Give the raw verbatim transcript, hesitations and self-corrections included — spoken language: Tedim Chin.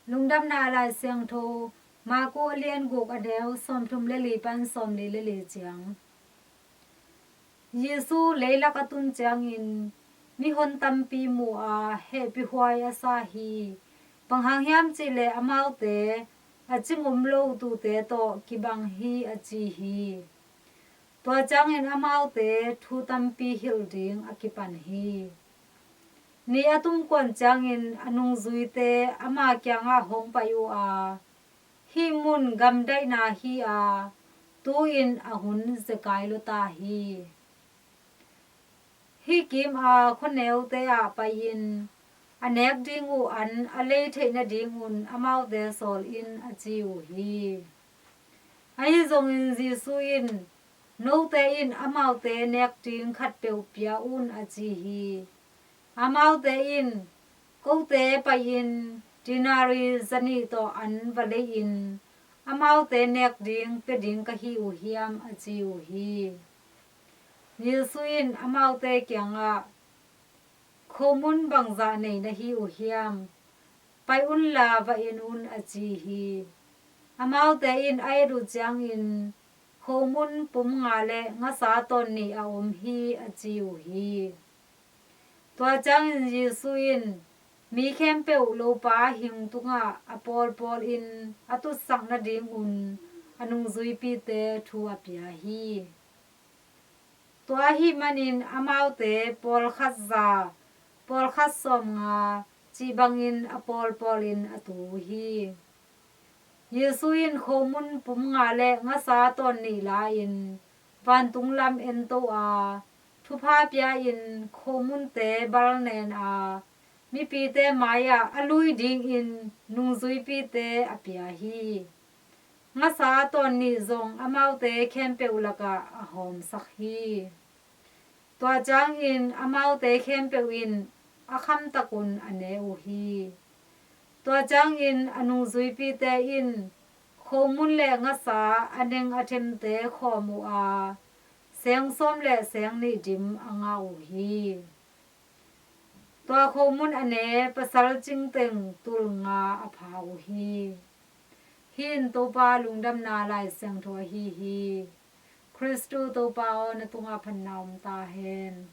Lungdamna Lai Siangtho, Marku a lian guk, a neu sawmthum le li pan sawmli le li ciang. Jesu leilak a tun ciangin mihon tampi mu a, hehpihhuai a sa hi. Bang hang hiam cihleh amaute a cing om lo tuute tawh kibang hi, a ci hi. Tua ciangin amaute thu tampi hilh ding a kipan hi. Ni a tumkuan ciangin a nungzuite ama kiangah hong pai uh a, "Hih mun gamdaihna hi a, tu-in a hun zekai lua ta hi. Hih kim a khuaneute ah pai-in a nek ding uh an a lei theih nadingun amaute sawl in," a ci uh hi. Ahi zongin Jesu in, "Note in amaute nek ding khatpeuh pia un," a ci hi. Amaute in, "Kote pai-in denari zanih tawh an va lei-in amaute nek ding pia ding ka hi uh hiam?" a ci uh hi. Jesu in amaute kiangah, "Khomun bangzah nei na hi uh hiam? Pai unla va en un," a ci hi. Amaute in a et uh ciangin, "Khomun pum nga le ngasa tawn nih a om hi," a ci uh hi. Tua ciangin Jesu in, "Mi khempeuh lopa hing tungah a pawlpawlin a tutsak nadingun a nungzuipite thu a pia hi. Tua ahih manin amaute pawlkhat za, pawlkhat sawmnga cih bangin a pawlpawlin a tu uh hi." Jesu in khomun pum nga le ngasa tawn nih la-in vantung lam ento a, thupha pia-in khomunte balnen a, mipite mai-ah a lui dingin nungzuipite a pia hi. Ngasa tawn nih zong amaute khempeuh lakah a hawmsak hi. Tua ciangin amaute khempeuh in a khamtakun a ne uh hi. Tua ciangin a nungzuipite in khomun le ngasa a neng a themte khawm uh a, seng sawm le seng nih dim a ngah uh hi. Tua khomun a ne pasal cingteng tul nga a pha uh hi. Hih in Topa Lungdamna Lai Siangtho ahi hi. Khristu Topa aw, na tungah phatna om ta hen.